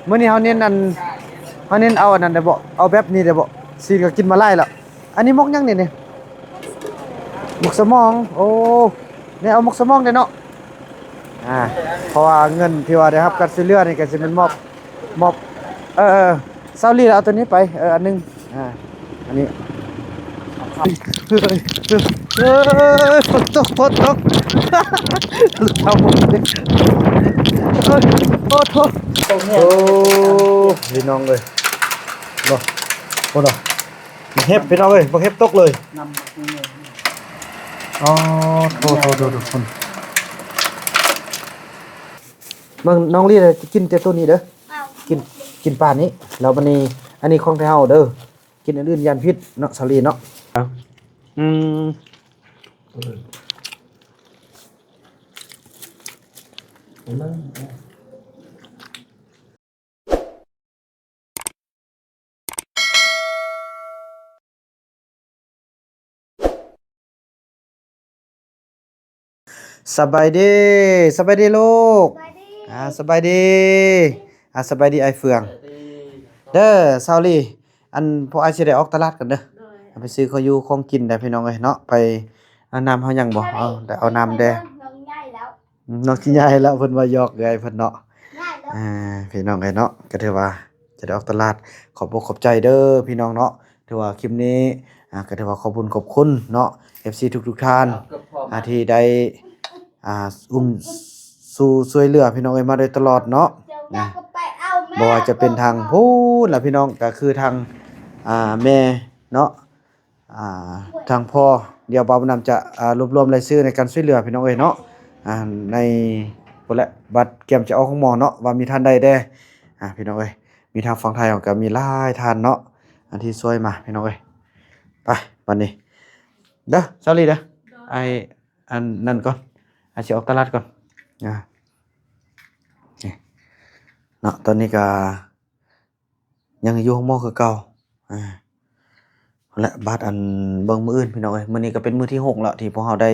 ມື້ນີ້ເຮົາເນັ້ນອັນ ເຮົາເນັ້ນເອົາອັນນັ້ນໄດ້ບໍ່? ເອົາແບບນີ້ໄດ້ບໍ່? ຊີນກໍກິນມາຫຼາຍແລ້ວ. ອັນນີ້ໝົກຫຍັງນີ້? ນີ້ໝົກສະໝອງ. ໂອ້ ນີ້ເອົາໝົກສະໝອງເດ້ເນາະ. ອ່າ ເພາະວ່າເງິນທີ່ວ່າໄດ້ຮັບການຊ່ວຍເຫຼືອນີ້ກໍຊິແມ່ນມອບ ມອບ ເອີ ເອີ ຊາວລີເອົາຕົວນີ້ໄປ ເອີ ອັນໜຶ່ງ. ອ່າ ອັນນີ້ ເອີຍ ຝົນຕົກ ຝົນຕົກ ເອີຍ ໂອ້ໂຫ ໂອ້ ພີ່ນ້ອງເອີຍ ເນາະ ພຸ້ນເນາະ ບັກເຫັບ ພີ່ນ້ອງເອີຍ ບັກເຫັບຕົກເລີຍ. ອໍ ໂທ ໂທ ໂທ ໂທ ເບິ່ງ ນ້ອງລີຈະກິນແຕ່ໂຕນີ້ເດີ ກິນ ກິນປານນີ້ ແລ້ວບັດນີ້ ອັນນີ້ຂອງແທ້ເຮົາເດີ. ກິນອັນອື່ນຢ້ານຜິດເນາະ ສາວລີເນາະ. ອືມ ສະບາຍດີ ສະບາຍດີລູກ ສະບາຍດີ ອ່າ ສະບາຍດີ ອ່າ ສະບາຍດີອ້າຍເຟືອງ ເດີ ສາວລີ. ອັນ ພວກອ້າຍຊິໄດ້ອອກຕະຫຼາດກ່ອນເດີ ໂດຍ ໄປຊື້ຂອງຢູ່ຂອງກິນໄດ້ພີ່ນ້ອງເອີຍເນາະ. ໄປ ເອົານ້ຳເຮົາຍັງບໍ່? ເອົາ ໄດ້ເອົານ້ຳແດ່ ນ້ອງຊິໃຫຍ່ແລ້ວ ອືມ ນ້ອງຊິໃຫຍ່ແລ້ວ ເພິ່ນວ່າຫຍອກເອື້ອຍເພິ່ນເນາະ ໃຫຍ່ແລ້ວ ອ່າ ພີ່ນ້ອງເອີຍເນາະ ກໍຖືວ່າຈະໄດ້ອອກຕະຫຼາດ. ຂອບອົກຂອບໃຈເດີພີ່ນ້ອງເນາະ ຖືວ່າຄລິບນີ້ ອ່າ ກໍຖືວ່າຂອບບຸນຂອບຄຸນເນາະ ເອັຟຊີທຸກໆທ່ານ ອ່າ ທີ່ໄດ້ ອ່າ ອຸ້ມຊູຊ່ວຍເຫຼືອພີ່ນ້ອງເອີຍມາໂດຍຕະຫຼອດເນາະ ນະ ບໍ່ວ່າຈະເປັນທາງພຸ້ນລະພີ່ນ້ອງ ກໍຄືທາງ ອ່າ ແມ່ເນາະ ອ່າ ທາງພໍ່ ດຽວບ່າວບຸນນຳຈະ ອ່າ ລວບລວມລາຍຊື່ໃນການຊ່ວຍເຫຼືອພີ່ນ້ອງເອີຍເນາະ ອ່າ ໃນພຸ້ນແຫຼະ ບັດກຽມຈະອອກໂຮງໝໍເນາະ ວ່າມີທ່ານໃດແດ່ ອ່າ ພີ່ນ້ອງເອີຍ. ມີທາງຝັ່ງໄທເຮົາກໍມີຫຼາຍທ່ານເນາະ ອັນທີ່ຊ່ວຍມາພີ່ນ້ອງເອີຍ. ໄປ ບັດນີ້ເດີ ສາວລີເດີ ໄອ້ ອັນນັ້ນກ່ອນ ອ້າຍຊິອອກຕະຫຼາດກ່ອນ ອ່າ ນີ້ເນາະ ຕອນນີ້ກໍຍັງຢູ່ໂຮງໝໍຄືເກົ່າ ອ່າ ແລະ ບາດອັນເບິ່ງມື້ອື່ນພີ່ນ້ອງເອີຍ ມື້ນີ້ກໍເປັນມື້ທີຫົກແລ້ວທີ່ພວກເຮົາໄດ້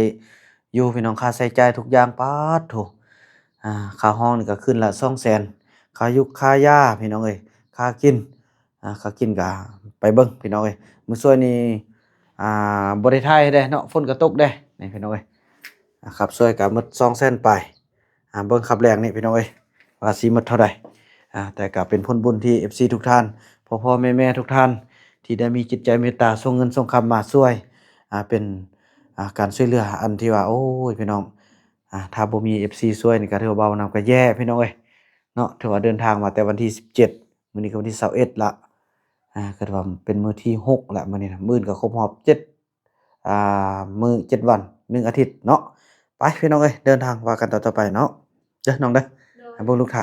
ຢູ່ພີ່ນ້ອງ ຄ່າໃຊ້ຈ່າຍທຸກຢ່າງ ປາດໂທ້ ອ່າ ຄ່າຫ້ອງນີ້ກໍຄືນລະສອງແສນ ຄ່າຢູກຄ່າຢາພີ່ນ້ອງເອີຍ ຄ່າກິນ ອ່າ ຄ່າກິນກໍໄປເບິ່ງພີ່ນ້ອງເອີຍ. ມື້ຊ່ວຍນີ້ ອ່າ ບໍ່ໄດ້ຖ່າຍໃຫ້ເດ້ເນາະ ຝົນກໍຕົກເດ້ ນີ້ພີ່ນ້ອງເອີຍ ອ່າ ຄັບຊ່ວຍກໍໝົດສອງແສນປາຍ ອ່າ ເບິ່ງຄັບແລງນີ້ພີ່ນ້ອງເອີຍ ວ່າຊິໝົດເທົ່າໃດ ອ່າ ແຕ່ກໍເປັນຜົນບຸນທີ່ເອັຟຊີທຸກທ່ານ ພໍ່ໆແມ່ໆທຸກທ່ານ ທີ່ໄດ້ມີຈິດໃຈເມດຕາສົ່ງເງິນສົ່ງຄຳມາຊ່ວຍ ອ່າ ເປັນ ອ່າ ການຊ່ວຍເຫຼືອອັນທີ່ວ່າ ໂອ້ຍ ພີ່ນ້ອງ ອ່າ ຖ້າບໍ່ມີເອັຟຊີຊ່ວຍນີ້ກໍຖືວ່າບ່າວນຳກໍແຍ່ພີ່ນ້ອງເອີຍເນາະ. ຖືວ່າເດີນທາງມາແຕ່ວັນທີສິບເຈັດ ມື້ນີ້ກໍວັນທີຊາວເອັດລະ ອ່າ ກໍຖືວ່າເປັນມື້ທີຫົກລະ ມື້ນີ້ນະ ມື້ອື່ນກໍຄົບຮອບເຈັດ ອ່າ ມື້ເຈັດວັນ ໜຶ່ງອາທິດເນາະ. ໄປພີ່ນ້ອງເອີຍ ເດີນທາງວ່າກັນຕໍ່ໆໄປເນາະ ເດີນ້ອງເດີ ໂດຍ ໃຫ້ເບິ່ງລູກຄ້າ.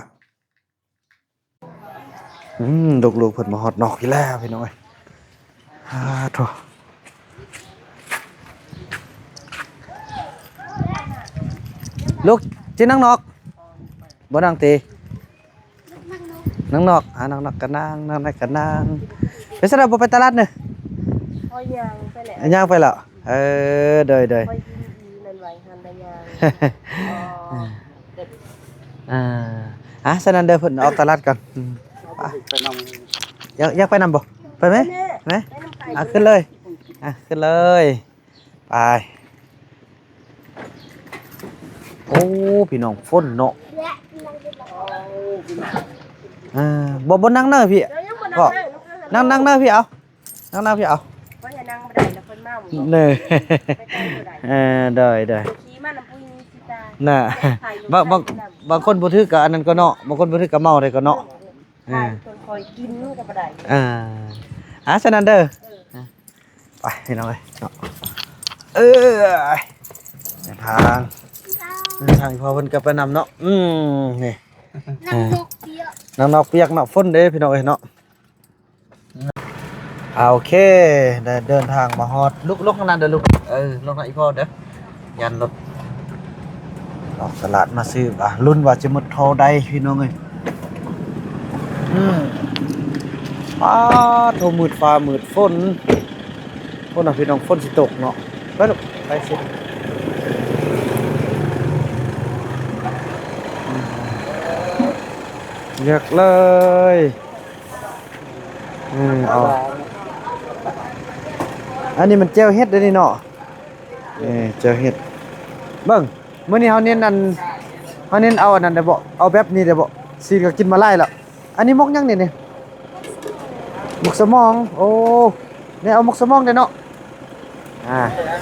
ອືມ ລູກໆເພິ່ນມາຮອດນອກພີ້ແລ້ວພີ່ນ້ອງເອີຍ ອາໂທ ລູກຊິນັ່ງນອກ ບໍ່ນັ່ງຕິ? ນັ່ງນອກ ອາ ນັ່ງນອກກໍນັ່ງ ນັ່ງໃນກໍນັ່ງ. ເປັນຊັ້ນລະ ບໍ່ໄປຕະຫຼາດເນີ? ຂ້ອຍຍ່າງໄປແລ້ວ ຍ່າງໄປແລ້ວ. ເອີ ໂດຍໆ ຂ້ອຍຍິນດີນັ້ນໄວ້ຫັ້ນລະຍ່າງ ອໍ ເອີ ອາ ສະນັ້ນເດີ ເພິ່ນອອກຕະຫຼາດກ່ອນ ອືມ ໄປນຳ ຢາກ ຢາກໄປນຳບໍ່? ໄປໄໝ? ໄປນຳ ໄປນຳ ອາ ຂຶ້ນເລີຍ ອາ ຂຶ້ນເລີຍ ໄປ. ໂອ້ ພີ່ນ້ອງ ຝົນເນາະ ອ່າ ບໍ່ ບໍ່ນັ່ງເນີພີ່ ເຈົ້າຍັງບໍ່ນັ່ງ ພໍ່ ເລີຍ ນັ່ງ ນັ່ງເນີພີ່ ເອົາ ນັ່ງ ນັ່ງພີ່ ເອົາ ຂ້ອຍໃຫ້ນັ່ງບໍ່ໄດ້ລະ ຄົນເມົາ ເນີ ໄປໄກບໍ່ໄດ້ ເອີ ໂດຍ ໂດຍ ຂີ່ມານຳຜູ້ຍິງຊິຕາຍ ນະ ບາງ ບາງ ບາງຄົນບໍ່ຖືກກໍອັນນັ້ນກໍເນາະ ບາງຄົນບໍ່ຖືກກໍເມົາໄດ້ກໍເນາະ ເອີ ເອີ ຂ້ອຍກິນກໍບໍ່ໄດ້ ອ່າ ອ່າ ສະນັ້ນເດີ ເອີ ໄປພີ່ນ້ອງເອີຍເນາະ ເອີ ເດີນທາງ ເດີນທາງ ອີ່ພໍ່ເພິ່ນກໍໄປນຳເນາະ ອືມ ນີ້ ນັ່ງນອກປຽກ ນັ່ງນອກປຽກເນາະ ຝົນເດ້ພີ່ນ້ອງເອີຍເນາະ ອ່າ ໂອເຄ ໄດ້ເດີນທາງມາຮອດ ລຸກ ລຸກຂ້າງໜ້າເດີລູກ ເອີ ລົງນຳອີ່ພໍ່ເດີ ຢ້ານລົດ ອອກຕະຫຼາດມາຊື້ ອ່າ ລຸ້ນວ່າຈະໝົດເທົ່າໃດພີ່ນ້ອງເອີຍ ອືມ ປາດໂທ້ ມືດຟ້າມືດຝົນ ພຸ້ນນະພີ່ນ້ອງ ຝົນຊິຕົກເນາະ ໄປລູກ ໄປຊິ ອືມ. ເລືອກເລີຍ. ເອີ ເອົາ ອັນນີ້ມັນແຈ່ວເຫັດເດ້ນີ້ເນາະ. ເອີ ແຈ່ວເຫັດ. ເບິ່ງ ມື້ນີ້ເຮົາເນັ້ນອັນ ເຮົາເນັ້ນເອົາອັນນັ້ນໄດ້ບໍ່? ເອົາແບບນີ້ໄດ້ບໍ່? ຊີນກໍກິນມາຫຼາຍແລ້ວ. ອັນນີ້ໝົກຫຍັງນີ້ນີ້? ໝົກສະໝອງ. ໂອ້ ແນວເອົາໝົກສະໝອງເດ້ເນາະ. ອ່າ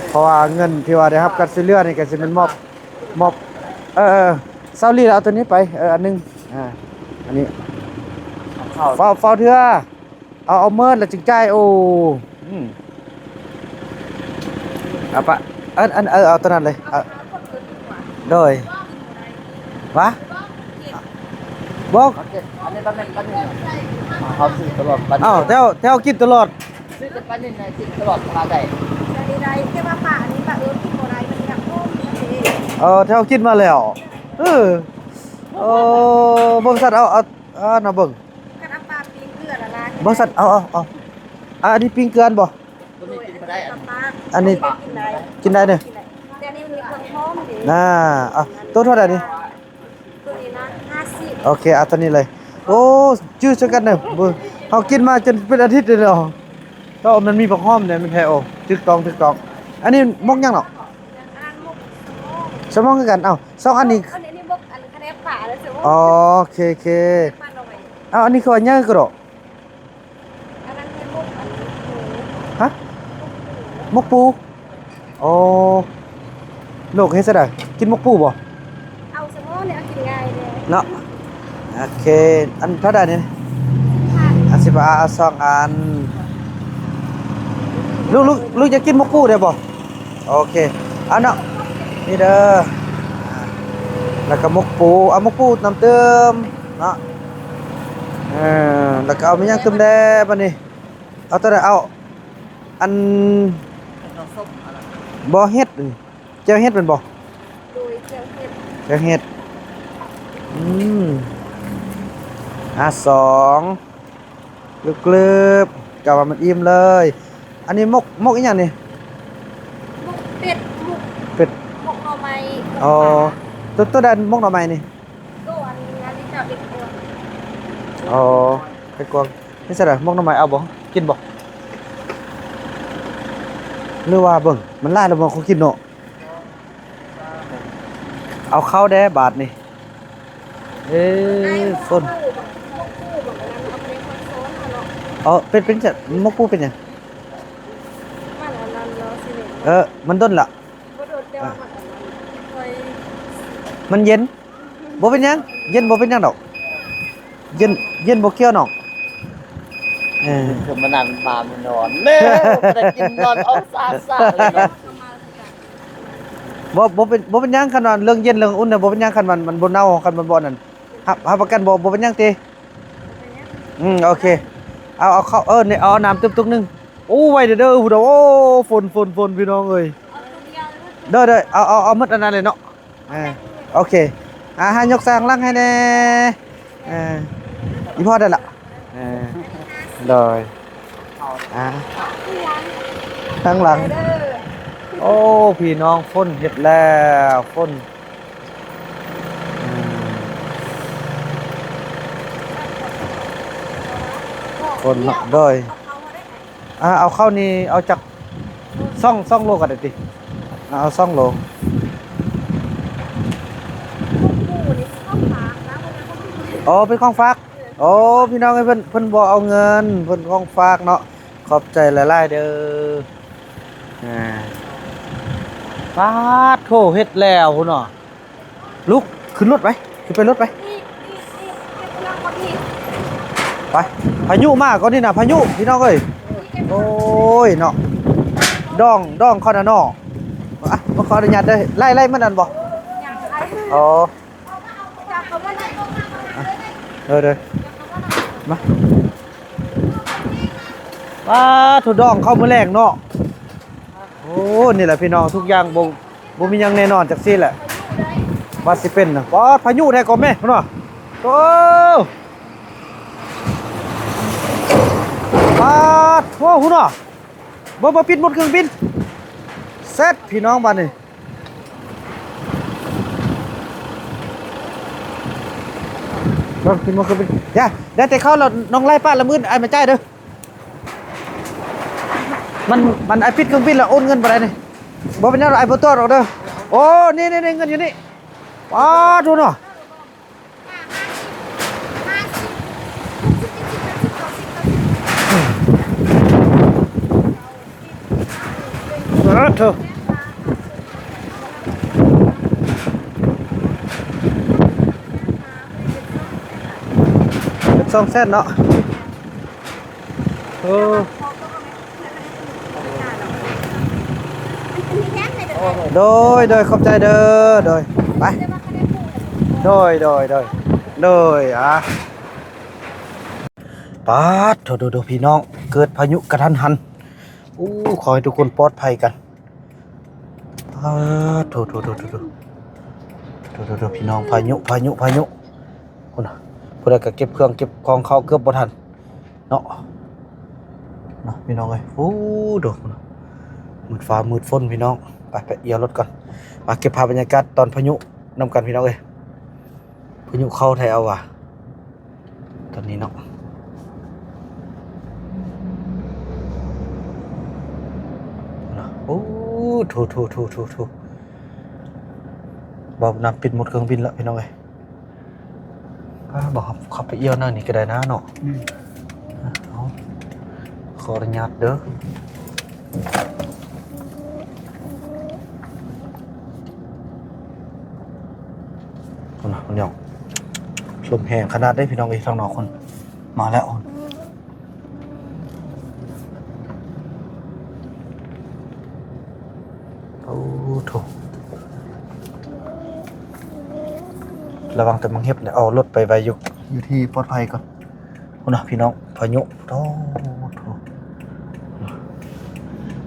ເພາະວ່າເງິນທີ່ວ່າໄດ້ຮັບການຊ່ວຍເຫຼືອນີ້ກໍຊິແມ່ນມອບ ມອບ ເອີ ເອີ ຊາວລີລະເອົາໂຕນີ້ໄປ ເອີ ອັນໜຶ່ງ. ອ່າ ອັນນີ້ ເຝົ້າ ເຝົ້າເທື່ອ ເອົາ ເອົາເໝິດແລ້ວຈຶ່ງຈ່າຍ. ໂອ້ ອືມ ເອົາປະ ອັນ ອັນ ເອີ ເອົາໂຕນັ້ນເລີຍ. ເອົາ ໂດຍ ວະ ບໍ່ ອັນນີ້ ອັນນີ້ ອັນນີ້ ເຮົາຊື້ຕະຫຼອດ ອັນນີ້ ເອົ້າ ແຕ່ ແຕ່ເຮົາກິນຕະຫຼອດ ຊື້ແຕ່ປານິນ ກິນຕະຫຼອດ ຫາໄດ້ ໄດ້ ແຕ່ວ່າປາອັນນີ້ ປາເອີ ກິນບໍ່ໄດ້ ມັນຢາກໂຮມ ເອີ ແຕ່ເຮົາກິນມາແລ້ວ. ເອີ ໂອ້ ເບິ່ງສັດ ເອົາ ເອົາ ເອົານະເບິ່ງ ຄັນເອົາປາປີ້ງເກືອລະລາຍ ເບິ່ງສັດ ເອົາ ເອົາ ເອົາ ອັນນີ້ປີ້ງເກືອບໍ່? ໂດຍ ອັນນີ້ກິນບໍ່ໄດ້ ອັນນີ້ກິນໄດ້ ກິນໄດ້ເດີ ແຕ່ອັນນີ້ມັນມີເຄື່ອງຫອມເດ້. ອ່າ ເອົາ ໂຕເທົ່າໃດນີ້? ໂຕນີ້ນະ ຫ້າສິບ. ໂອເຄ ເອົາໂຕນີ້ເລີຍ. ໂອ້ ຈື່ຊະກັນເດີ ເບິ່ງ ເຮົາກິນມາຈົນເປັນອາທິດເລີຍເນາະ. ເອີ ມັນມີຜັກຫອມເດ້ ມັນແທ້. ໂອ້ ຖືກຕ້ອງ ຖືກຕ້ອງ. ອັນນີ້ໝົກຫຍັງເນາະ? ອັນນັ້ນໝົກສະໝອງ ສະໝອງຄືກັນ. ເອົ້າ ສອງອັນນີ້ ອັນນີ້ໝົກ ອັນຂະແໜງປາເດ້. ອໍ ໂອເຄ ໂອເຄ ເອົ້າ ອັນນີ້ຄືວ່າໃຫຍ່ກະດອກ. ອັນນັ້ນແມ່ນໝົກ ອັນໝົກ ຮະ? ໝົກປູ. ໂອ້ ລູກເຮັດຈັ່ງໃດ? ກິນໝົກປູບໍ່? ເອົາສະໝອງນີ້ ເອົາກິນງ່າຍເດ້ເນາະ. ໂອເຄ ອັນເທົ່າໃດນີ້? ສິບພັນ. ອັນສິບ ເອົາສອງອັນ. ລູກ ລູກ ລູກຢາກກິນໝົກປູໄດ້ບໍ່? ໂອເຄ ເອົາເນາະ ນີ້ເດີ ແລ້ວກໍໝົກປູ ເອົາໝົກປູນຳຕື່ມເນາະ. ເອີ ແລ້ວກໍເອົາແມ່ນຫຍັງຕື່ມແດ່ບາດນີ້? ເອົາຕົວໃດ? ເອົາອັນ ບໍ່ ເຫັດ ແຈ່ວເຫັດແມ່ນບໍ່? ໂດຍ ແຈ່ວເຫັດ ແຈ່ວເຫັດ. ອືມ ອ່າ ສອງ ລຶບໆ ກະວ່າມັນອີ່ມເລີຍ. ອັນນີ້ໝົກ ໝົກອີ່ຫຍັງນີ້? ໝົກເປັດ ໝົກເປັດ ໝົກໜໍ່ໄມ້. ອໍ ໂຕ ໂຕໃດໝົກໜໍ່ໄມ້ນີ້? ໂຕອັນ ອັນນີ້ຈະເປັນກວງ. ອໍ ເປັດກວງ. ເຮັດຈັ່ງໃດ ໝົກໜໍ່ໄມ້ເອົາບໍ່? ກິນບໍ່? ຫຼືວ່າເບິ່ງ ມັນຫຼາຍແລ້ວບໍ່ ຂໍກິນເນາະ. ເອົາເຂົ້າແດ່ບາດນີ້. ເອີ ຝົນ ອໍ ເປັນ ເປັນຫຍັງ ໝົກປູເປັນຫຍັງ? ເອີ ມັນດົນລະ ມັນເຢັນ ບໍ່ເປັນຫຍັງ ເຢັນບໍ່ເປັນຫຍັງດອກ. ເຢັນ ເຢັນບໍ່ກ່ຽວນ້ອງ. ເອີ ຄືມານັ່ງບາມນອນເດ້ ບໍ່ໄດ້ກິນນອນອອກຊາຊາເລີຍເນາະ. ບໍ່ ບໍ່ເປັນ ບໍ່ເປັນຫຍັງ ຄັນວ່າເລື່ອງເຢັນເລື່ອງອຸ່ນນະ ບໍ່ເປັນຫຍັງ ຄັນມັນ ມັນບໍ່ເນົ່າ ຄັນມັນບໍ່ອັນນັ້ນ ຮັບ ຮັບປະກັນບໍ່ ບໍ່ເປັນຫຍັງຕິ. ອືມ ໂອເຄ ເອົາ ເອົາເຂົ້າ ເອີ ນີ້ ເອົານ້ຳຕຶບຕຸກໜຶ່ງ. ໂອ້ ໄວເດີ ເດີ ພຸ້ນ ໂອ້ ຝົນ ຝົນ ຝົນ ພີ່ນ້ອງເອີຍ. ເດີ ເດີ ເອົາ ເອົາ ເອົາໝົດອັນນັ້ນເລີຍເນາະ. ອ່າ ໂອເຄ ອ່າ ຫາຍົກໃສ່ຂ້າງຫຼັງໃຫ້ແດ່. ເອີ ອີ່ພໍ່ໄດ້ລະ. ເອີ ໂດຍ ອ່າ ທາງຫຼັງ. ໂອ້ ພີ່ນ້ອງ ຝົນເຮັດແລ້ວ ຝົນ ອືມ ຝົນເນາະ ໂດຍ. ອ່າ ເອົາເຂົ້ານີ້ເອົາຈັກ ສອງ ສອງໂລກໍໄດ້ຕິ. ອ່າ ເອົາສອງໂລ. ອໍ ເປັນຂອງຝາກ. ໂອ້ ພີ່ນ້ອງເອີຍ ເພິ່ນ ເພິ່ນບໍ່ເອົາເງິນ ເພິ່ນຂອງຝາກເນາະ. ຂອບໃຈຫຼາຍໆເດີ. ອ່າ ປາດໂທ້ ເຮັດແລ້ວພຸ້ນເນາະ. ລຸກ ຂຶ້ນລົດໄປ ຂຶ້ນໄປລົດໄປ. ໄປ ພາຍຸມາກ່ອນນີ້ນະ ພາຍຸ ພີ່ນ້ອງເອີຍ. ໂອ້ຍເນາະ ດອງ ດອງເຂົານະເນາະ. ອ່ະ ມາຂໍອະນຸຍາດເດີ ໄລ່ ໄລ່ມັນນັ້ນບໍ່? ອໍ ເດີ ເດີ ມາ. ປາດໂທ້ ດອງເຂົາມື້ແລງເນາະ. ໂອ້ ນີ້ແຫຼະພີ່ນ້ອງ ທຸກຢ່າງບໍ່ ບໍ່ມີຫຍັງແນ່ນອນຈັກຊີ້ແຫຼະ ວ່າຊິເປັນນະ. ປາດ ພາຍຸແທ້ກໍແມ່ ພຸ້ນວ່າ. ໂອ້ ປາດໂທ້ ພຸ້ນວ່າ. ບໍ່ ບໍ່ ປິດໝົດເຄື່ອງບິນ. ເສັດ ພີ່ນ້ອງ ບາດນີ້. ລອງກິນໝູເຄື່ອງບິນ. ຢ່າ ໄດ້ແຕ່ເຂົ້າແລ້ວ ນ້ອງໄລ່ປ້າລະມື້ ອ້າຍມາຈ່າຍເດີ. ມັນ ມັນ ອ້າຍປິດເຄື່ອງບິນແລ້ວໂອນເງິນບໍ່ໄດ້ນີ້. ບໍ່ເປັນຫຍັງດອກ ອ້າຍບໍ່ຕົວະດອກເດີ. ໂອ້ ນີ້ໆໆ ເງິນຢູ່ນີ້. ປາດໂທ້ເນາະ. ເອີ ໂທ້ ເປັນສອງແສນເນາະ. ເອີ ໂດຍ ໂດຍ ຂອບໃຈເດີ. ໂດຍ ໄປ ໂດຍ ໂດຍ ໂດຍ ໂດຍ ອ່າ ປາດໂທ້ ໂດ ໂດ ພີ່ນ້ອງ ເກີດພາຍຸກະທັນຫັນ. ໂອ້ ຂໍໃຫ້ທຸກຄົນປອດໄພກັນ. ປາດໂທ້ ໂທ້ ໂທ້ ໂທ້ ໂທ້ ໂທ້ ໂທ້ ພີ່ນ້ອງ ພາຍຸ ພາຍຸ ພາຍຸ. ພຸ້ນນະ ຜູ້ໃດກໍເກັບເຄື່ອງເກັບຂອງເຂົ້າເກືອບບໍ່ທັນເນາະ ເນາະ ພີ່ນ້ອງເອີຍ. ໂອ້ ໂດ ພຸ້ນນະ ມືດຟ້າມືດຝົນ ພີ່ນ້ອງ. ໄປ ໄປອຽວລົດກ່ອນ ມາເກັບພາບບັນຍາກາດຕອນພາຍຸນຳກັນ ພີ່ນ້ອງເອີຍ. ພາຍຸເຂົ້າແທ້ເອົາວ່າ ຕອນນີ້ເນາະ. ໂອ້ ໂທ້ ໂທ້ ໂທ້ ໂທ້ ໂທ້ ບໍ່ນຳ ປິດໝົດເຄື່ອງບິນລະ ພີ່ນ້ອງເອີຍ. ອ່າ ບໍ່ ເຂົ້າໄປອຽວໜ້ານີ້ກໍໄດ້ນະເນາະ. ອືມ ເອົາ ຂໍອະນຸຍາດເດີ. ພຸ້ນນະ ພຸ້ນນະ ລົມແຮງຂະໜາດໃດ ພີ່ນ້ອງເອີຍ. ທາງນອກພຸ້ນ ມາແລ້ວ. ໂອ້ໂທ້ ລະວັງແຕ່ໝາກເຫັບນະ ເອົາລົດໄປໄວ້ຢູ່ ຢູ່ທີ່ປອດໄພກ່ອນ. ພຸ້ນນະ ພີ່ນ້ອງ ພາຍຸ ໂອ້ໂທ້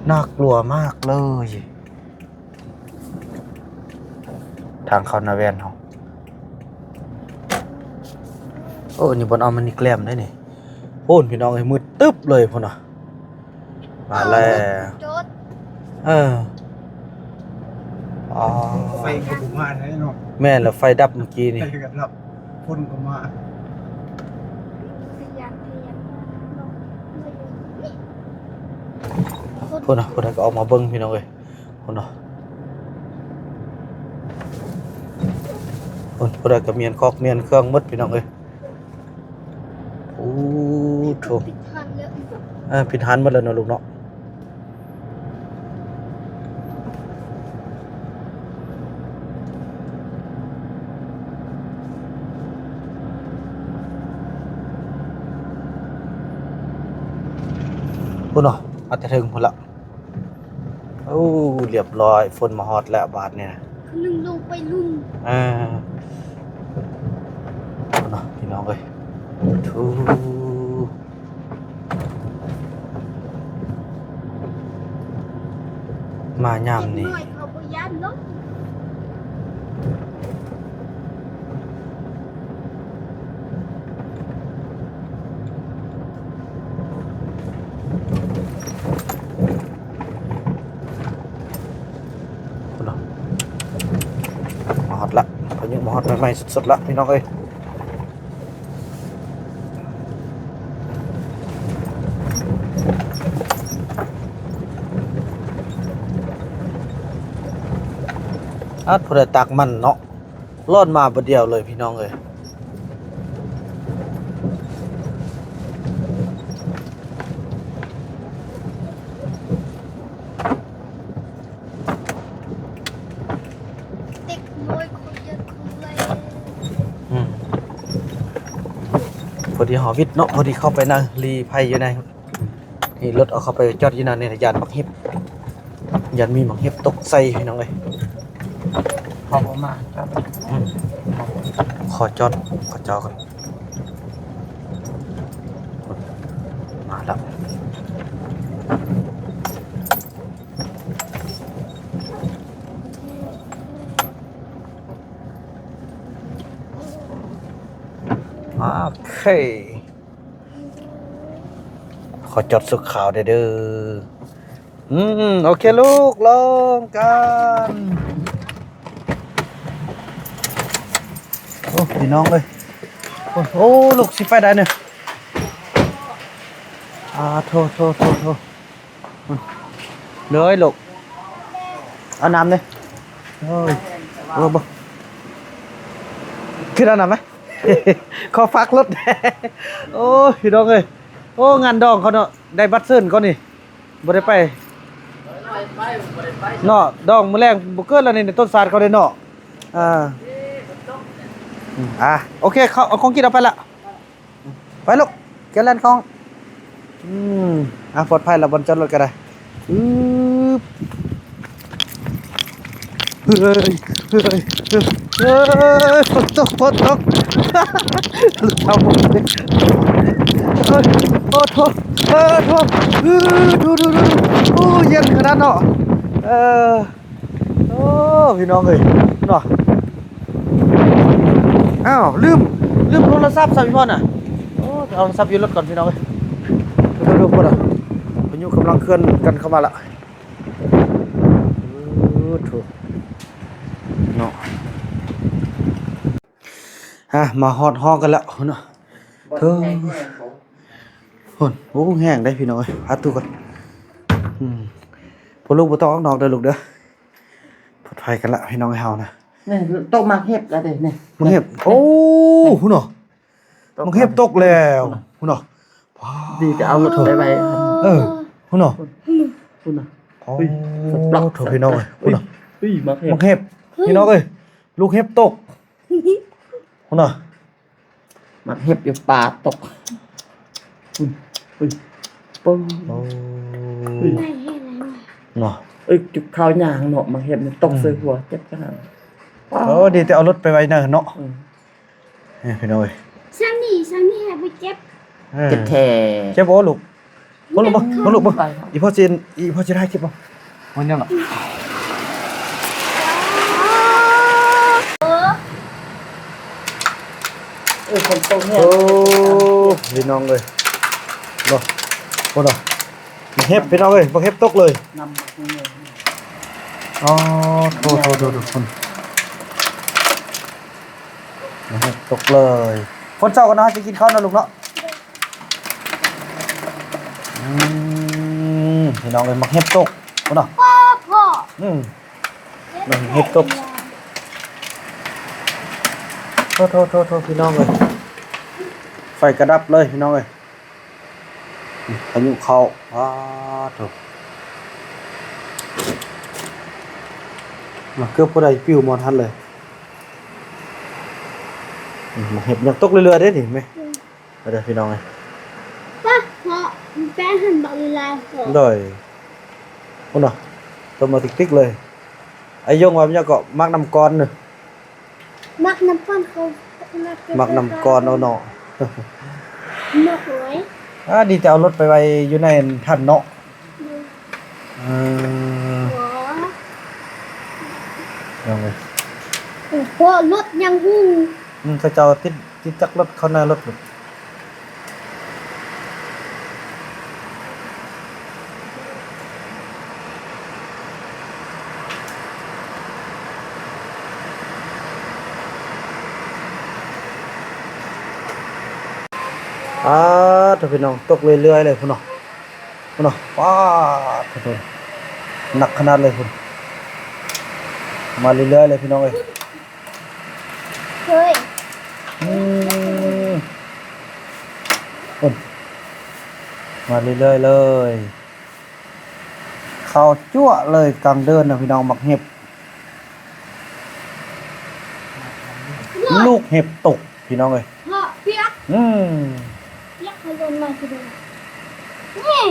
ໜ້າກົວມາກເລີຍ. ທາງເຂົ້ານາແວ່ນເຮົາ. ໂອ້ ນີ້ບ່ອນເອົາມັນນີ້ແກລ້ມເດ້ນີ້. ໂອ້ ພີ່ນ້ອງເອີຍ ມືດຕຶບເລີຍພຸ້ນນະ. ມາແລ້ວ ເອີ ອໍ ໄຟກໍບໍ່ມາແທ້ເນາະ. ແມ່ນແລ້ວ ໄຟດັບມື້ກີ້ນີ້. ໄຟກໍດັບ ຝົນກໍມາ. ພຸ້ນນະ ຜູ້ໃດກໍອອກມາເບິ່ງ ພີ່ນ້ອງເອີຍ. ພຸ້ນນະ ພຸ້ນ ຜູ້ໃດກໍມ້ຽນຄອກມ້ຽນເຄື່ອງໝົດ ພີ່ນ້ອງເອີຍ. ໂອ້ໂທ້ ປິດຮ້ານແລ້ວ ເອີ ປິດຮ້ານໝົດແລ້ວເນາະ ລູກເນາະ. ພຸ້ນເນາະ ມາແຕ່ເທິງພຸ້ນລະ. ໂອ້ ລຽບຮ້ອຍ ຝົນມາຮອດແລ້ວບາດນີ້ນະ. ໜຶ່ງລົງໄປລຸ່ມ ອ່າ ເນາະ ພີ່ນ້ອງເອີຍ. ໂທ້ ມາຍາມນີ້ ເດັກນ້ອຍເຂົາບໍ່ຢ້ານລົມ. ພຸ້ນນະ ມາຮອດລະ ພາຍຸມາຮອດໃໝ່ໆສົດໆລະ ພີ່ນ້ອງເອີຍ. ອາດ ຜູ້ໃດຕາກມັນເນາະ ລອດມາບາດດຽວເລີຍ ພີ່ນ້ອງເອີຍ. ເດັກນ້ອຍຄົນເດີນຄົນແລ່ນ ອືມ ພໍດີເຮົາວິດເນາະ ພໍດີເຂົ້າໄປນະ ລີໄພຢູ່ໃນ ນີ້ ລົດເອົາເຂົ້າໄປຈອດຢູ່ນັ້ນນີ້ ຢ້ານບັກເຫັບ ຢ້ານມີບັກເຫັບຕົກໃສ່ ພີ່ນ້ອງເອີຍ. ເຂົາບໍ່ມາ ອືມ ຂໍຈອດ ຂໍຈອດກ່ອນ ມາແລ້ວ. ໂອເຄ ຂໍຈອດຊົ່ວຄາວແດ່ເດີ. ອືມ ໂອເຄລູກ ລອງກັນ. ໂອ້ ພີ່ນ້ອງເອີຍ ໂອ້ ລູກ ຊິໄປໄດ້ນີ້. ອ່າ ໂທ ໂທ ໂທ ໂທ ເລີຍລູກ. ເອົານ້ຳເດ້. ໂອ້ຍ ໂອ້ ບໍ່ ຄືເອົານ້ຳໄປ ຂໍຝາກລົດ. ໂອ້ຍ ພີ່ນ້ອງເອີຍ ໂອ້ ງານດອງເຂົາເນາະ ໄດ້ບັດເຊີນເຂົານີ້ ບໍ່ໄດ້ໄປເນາະ. ດອງມື້ແລງບໍ່ເກີດແລ້ວນີ້ ຕົ້ນສາດເຂົາເດ້ເນາະ. ອ່າ ອ່າ ໂອເຄ ເຂົ້າ ເອົາຂອງກິນເອົາໄປລະ. ໄປລູກ ແກແລ່ນຂອງ. ອືມ ອ່າ ປອດໄພລະ ບ່ອນຈອດລົດກໍໄດ້. ອືບ ເຮີ້ຍ ເຮີ້ຍ ເຮີ້ຍ ເຮີ້ຍ ຝົນຕົກ ຝົນຕົກ. ເອີ ໂອ້ໂທ ເອີ ໂທ ເອີ ໂທ ເອີ ດູ ດູ ດູ ໂອ້ ເຢັນຂະໜາດເນາະ. ເອີ ໂອ້ ພີ່ນ້ອງເອີຍເນາະ. ອ້າວ ລືມ ລືມໂທລະສັບຊ້ຳອີ່ພໍ່ນະ. ໂອ້ ໄປເອົາໂທລະສັບຢູ່ລົດກ່ອນພີ່ນ້ອງເອີຍ. ດູໆ ພຸ້ນນະ ພາຍຸກຳລັງເຄື່ອນກັນເຂົ້າມາລະ. ໂອ້ໂທ ເນາະ. ອ່ະ ມາຮອດຫ້ອງກັນແລ້ວເນາະ. ໂອ້ ໂອ້ ແຮງເດ້ພີ່ນ້ອງເອີຍ. ຫາຕູ້ກ່ອນ. ອືມ ພໍ່ລູກບໍ່ຕ້ອງອອກນອກເດີລູກເດີ. ປອດໄພກັນລະພີ່ນ້ອງເອີຍເຮົານະ. ນີ້ ໂຕະໝາກເຫັບລະເດ້ນີ້ ໝາກເຫັບ. ໂອ້ ພຸ້ນເນາະ ໝາກເຫັບຕົກແລ້ວ ພຸ້ນເນາະ. ດີແຕ່ເອົາລົດໄປໄວ້. ເອີ ພຸ້ນເນາະ ພຸ້ນນະ. ໂອ້ ໂທ ພີ່ນ້ອງເອີຍ ພຸ້ນນະ. ໝາກເຫັບ ພີ່ນ້ອງເອີຍ ລູກເຫັບຕົກ ພຸ້ນນະ. ໝາກເຫັບຢູ່ປ່າຕົກ. ອືມ ປຶ້ງ. ໂອ້ ເນາະ. ເອີ ຈຸກເຂົ້າຍ່າງເນາະ ໝາກເຫັບນີ້ຕົກໃສ່ຫົວ ເຈັບຂະໜາດ. ໂອ້ ດີແຕ່ເອົາລົດໄປໄວ້ເນີນເນາະ. ເອີ ນີ້ພີ່ນ້ອງເອີຍ ຊ້ຳນີ້ ຊ້ຳນີ້ໃຫ້ໄປເຈັບ. ເອີ ເຈັບແທ້ ເຈັບບໍ່ລູກ? ເບິ່ງລູກເບິ່ງ ເບິ່ງລູກເບິ່ງ ອີ່ພໍ່ຊິ ອີ່ພໍ່ຊິຖ່າຍຄລິບບໍ່? ມັນຍັງລະ ເອີ ຝົນຕົກແຮງ. ໂອ້ ພີ່ນ້ອງເອີຍ ບໍ່ ບໍ່ດອກ ບັກເຫັບພີ່ນ້ອງເອີຍ ບັກເຫັບຕົກເລີຍ. ອໍ ໂທ ໂທ ໂທ ໂທ ຝົນ ຕົກເລີຍ. ຝົນເຊົາກ່ອນເນາະ ເຮົາຊິກິນເຂົ້າເນາະລູກເນາະ. ອືມ ພີ່ນ້ອງເອີຍ ໝາກເຫັບຕົກພຸ້ນນະ. ພໍ່ ພໍ່ ອືມ ໝາກເຫັບຕົກ. ໂທ ໂທ ໂທ ໂທ ພີ່ນ້ອງເອີຍ ໄຟກະດັບເລີຍພີ່ນ້ອງເອີຍ. ພາຍຸເຂົ້າ ປາດໂທ ເກືອບຜູ້ໃດປິວໝົດຫັ້ນເລີຍ. ອືມ ເຫັດຍັງຕົກເລື້ອຍໆເດ້ນີ້ແມ່. ອືມ ເດີພີ່ນ້ອງເອີຍ ປະເພາະແປ້ງຫັ້ນບັກຫຼາຍໆ. ໂດຍ ພຸ້ນນະ ຕົກມາຕິກໆເລີຍ. ໄອ້ຍົງວ່າມັນຫຍັງເກາະ ໝາກນ້ຳກ້ອນເນາະ. ໝາກນ້ຳກ້ອນເຂົາ ໝາກນ້ຳກ້ອນເອົາເນາະ. ໝາກຫອຍ. ອ່າ ດີແຕ່ເອົາລົດໄປໄວ້ຢູ່ໃນຖັນເນາະ. ອືມ ເອີ ເພາະລົດຍັງຫຸ່ງ. ອືມ ເຂົາເຈົ້າຕິດ ຕິດຈັກລົດເຂົ້າໃນລົດ. ອາ ໂທ້ ພີ່ນ້ອງ ຕົກເລື້ອຍໆເລີຍພຸ້ນເນາະ ພຸ້ນເນາະ. ປາດໂທ້ ໜັກຂະໜາດເລີຍພຸ້ນ ມາເລື້ອຍໆເລີຍພີ່ນ້ອງເອີຍ. ເຮີ້ຍ ອືມ ພຸ້ນ ມາເລື້ອຍໆເລີຍ. ເຂົ້າຈັ້ວເລີຍກາງເດີ່ນນະພີ່ນ້ອງ ໝາກເຫັບ ລູກເຫັບຕົກພີ່ນ້ອງເອີຍ. ເພາະປຽກ ອືມ ປຽກເຂົາລົງມາຊິເດີ່ນ ນີ້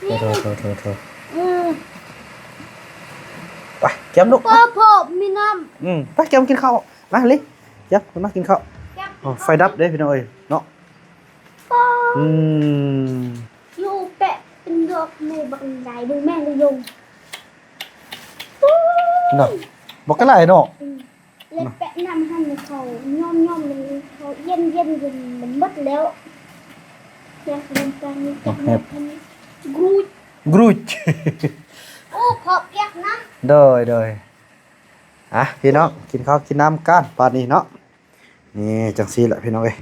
ນີ້ ໂທ້ໆໆໆ ອືມ ໄປ ແກ້ມລູກ ເພາະ ເພາະມີນ້ຳ ອືມ ໄປ ແກ້ມກິນເຂົ້າ ມາເລີຍ ແກ້ມ ມາກິນເຂົ້າ. ອໍ ໄຟດັບເດ້ພີ່ນ້ອງເອີຍເນາະ. ອືມ ຢູ່ແປະເປັນດອກແມ່ບັກຫຼາຍ ເບິ່ງແມ່ນະຍົງ ເນາະ ບັກກະຫຼາຍເນາະ. ອືມ ແລ້ວແປະນ້ຳຫັ້ນເຂົາຍ້ອມໆ ມັນເຂົາເຢັນໆ ເຢັນມັນໝົດແລ້ວ. ແລ້ວນ້ຳຕານນີ້ຈັກໝົດຫັ້ນ ກຣູດ ກຣູດ. ໂອ້ ເພາະປຽກນະ ໂດຍໆ. ອ່ະ ພີ່ນ້ອງ ກິນເຂົ້າກິນນ້ຳກັນບາດນີ້ເນາະ. ນີ້ ຈັ່ງຊີ້ແຫຼະພີ່ນ້ອງເອີຍ.